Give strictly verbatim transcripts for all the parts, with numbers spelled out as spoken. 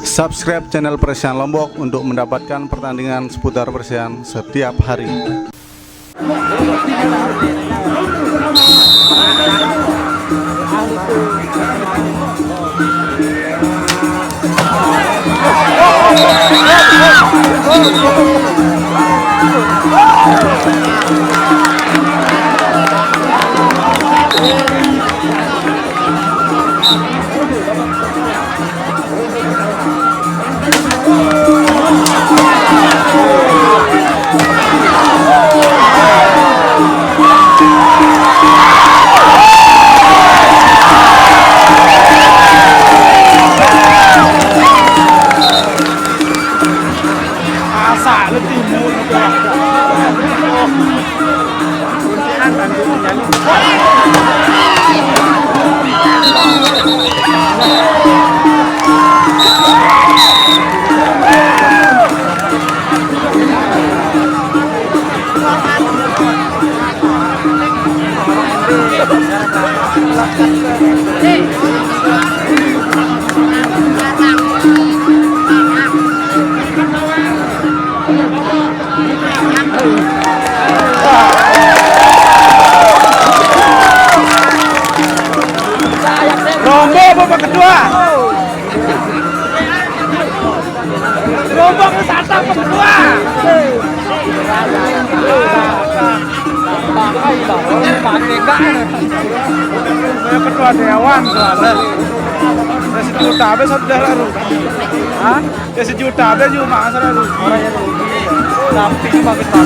Subscribe channel Persian Lombok untuk mendapatkan pertandingan seputar Persian setiap hari. Masa lu timun. Rombo, Bapak Ketua. Rombo ke sana, Pak Ketua. Saya ketua dewan soalnya. Ya, sejuta be sudah rugi. Hah? Ya, sejuta be cuma asal rugi. Tapi cuma kita.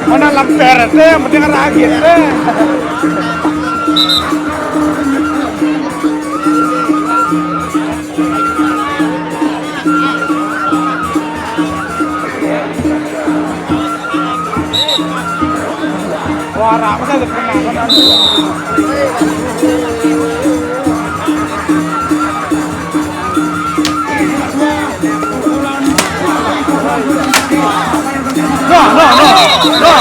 Mana lemper itu, yang penting ragit deh. Wah, rame saya udah pernah. No, no, no, no.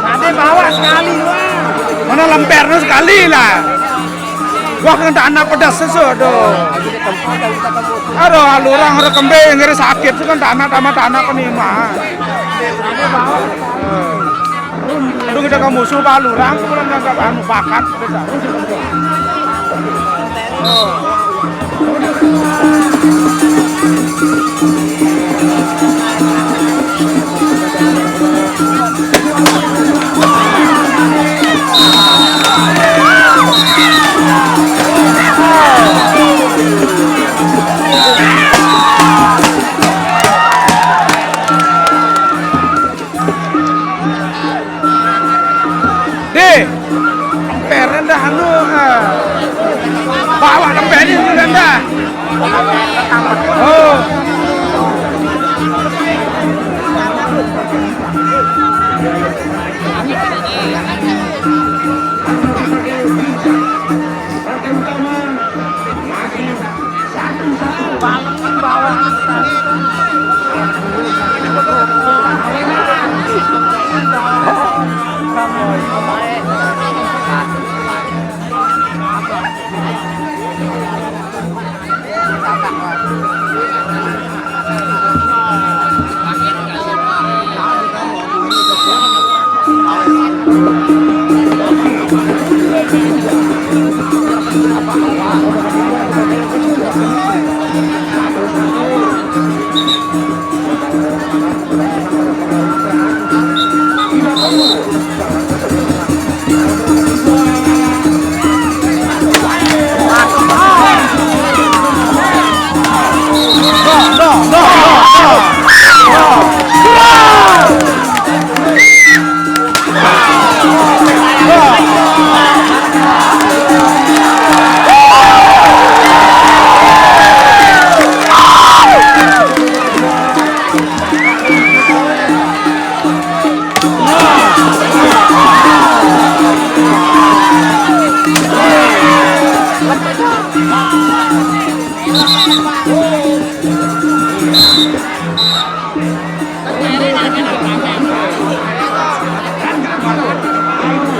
Ade bawa sekali, wah. Mana lempernya sekali lah. Wah, kan tanah pedas sesuatu. Aduh, alurang, aduh, kembe, ngeri sakit, itu kan tanah, tanah, tanah, kan ini mah. Aduh, kita ke musuh, Pak Lurang, kurang nggak anu pakan. Deh, peren dah anu, eh. Bawa tempenin itu dah. Oh.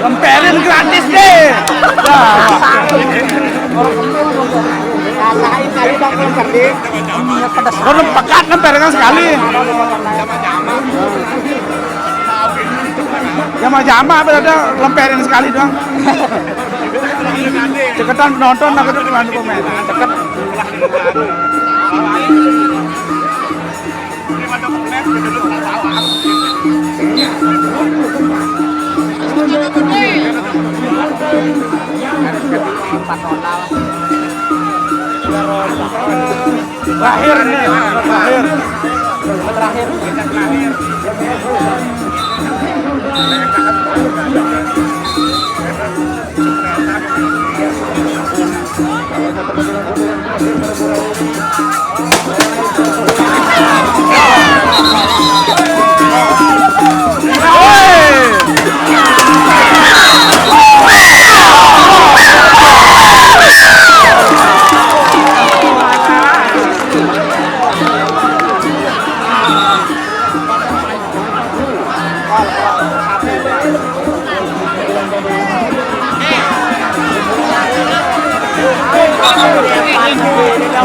Lemperin gratis deh. Wah. Rasain kali, Bang, kalau pedis. Pekat, lemperin sekali. Jama-jama apa ada, lemperin sekali doang. Ceketan penonton, aku tuh cuma komen. Ceket. Terakhir nih, terakhir. Terakhir.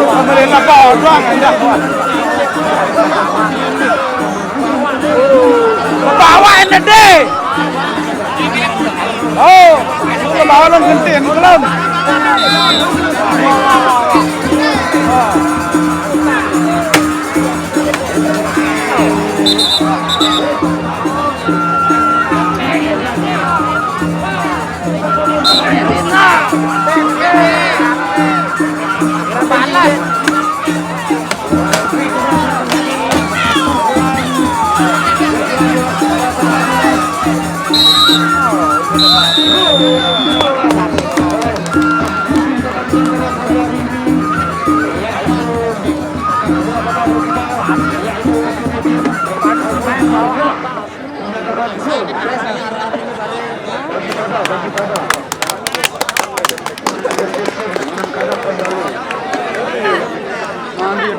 Pemerintah bodong, enggak. Bawa ini deh. Oh, lu bawa lu gentin belum?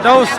Daus.